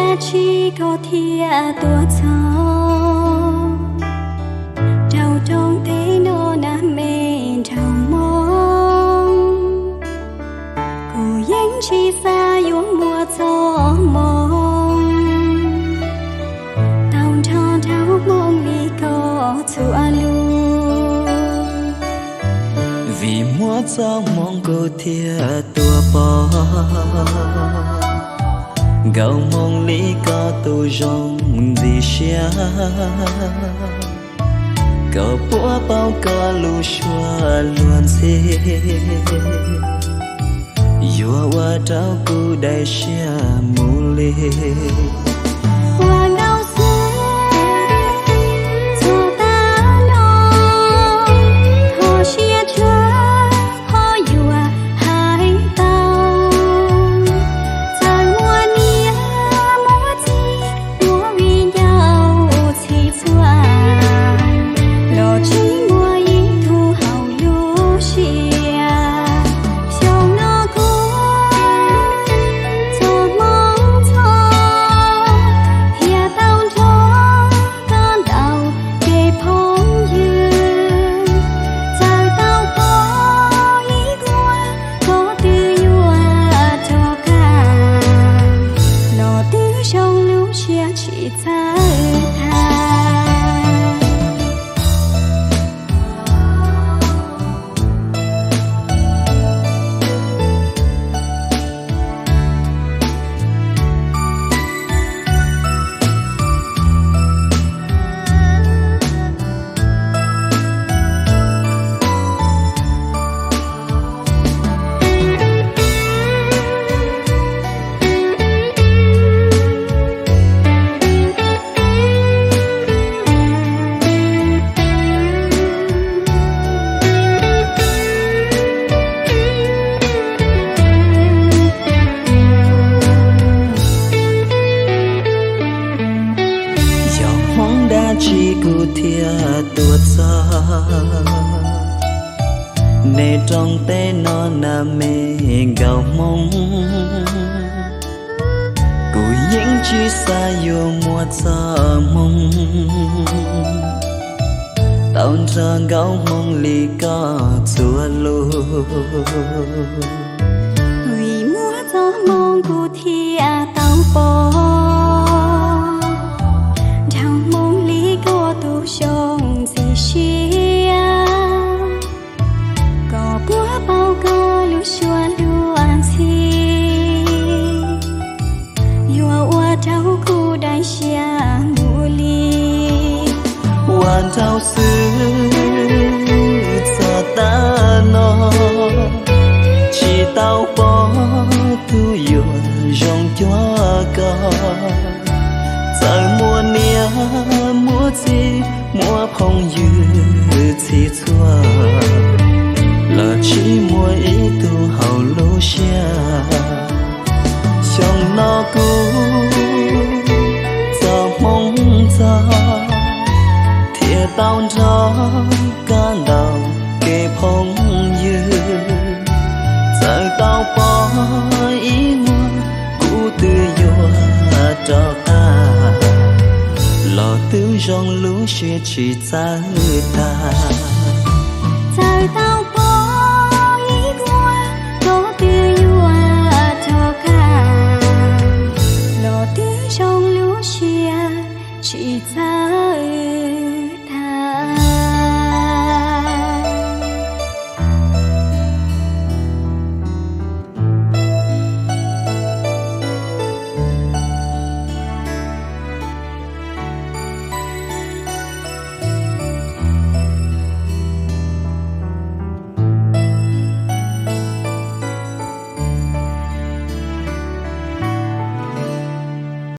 Dab tsi koj thiaj tuaj txog rau rooj teb no na me nraug Hmoob? Kuv yeej tsis xav yuav muaj txoj hmoo tau nrog nraug Hmoob li koj txhua lub. Vim muaj txoj hmoo kuv thiaj tuaj pom nkauj Hmoob li koj tus zoo ntxim siab. Kom puab paub koj lub suab luag ntxhi, yuav ua rau kuv daim siab mus li. Ua nkauj xwb txog tas no, ho siab tshua ho yuav hais tau. Txawm muaj niam muaj txiv muaj viv ncaus txhij txhua, los tsis muaj ib tug haum lub siab. Xyoo no kuv txoj hmoo ntxhov, thiaj tau nrog koj ntau kev phooj ywg. Txawm tau pom ib vuag koj twb yuav rov qab, los twb zoo lub siab tsis txawj tag. Yog hmoov dab tsi kuv thiaj tuaj txog nej rooj teb no na me nkauj Hmoob? Kuv yeej tsis xav yuav muaj txoj hmoo tau nrog nkauj Hmoob li koj txhua lub. Vim muaj txoj hmoo kuv thiaj tau pom nraug Hmoob li koj tus zoo ntxim siab. Kom puab paub koj lub suab luag ntxhi, yuav ua rau kuv daim siab mus li. Ua nraug xwb txog tas no, tsis tau pom tus yuav zoo cuag koj. Txawm muaj niam muaj txiv muaj phooj ywg txhij txhua, los tsis muaj ib tug haum lub siab. Xyoo no kuv txoj hmoo ntxhov, thiaj tau nrog koj ntau kev phooj ywg. Txawm tau pom ib vuag kuv twb yuav rov qab, los twb zoo lub siab tsis txawj tag.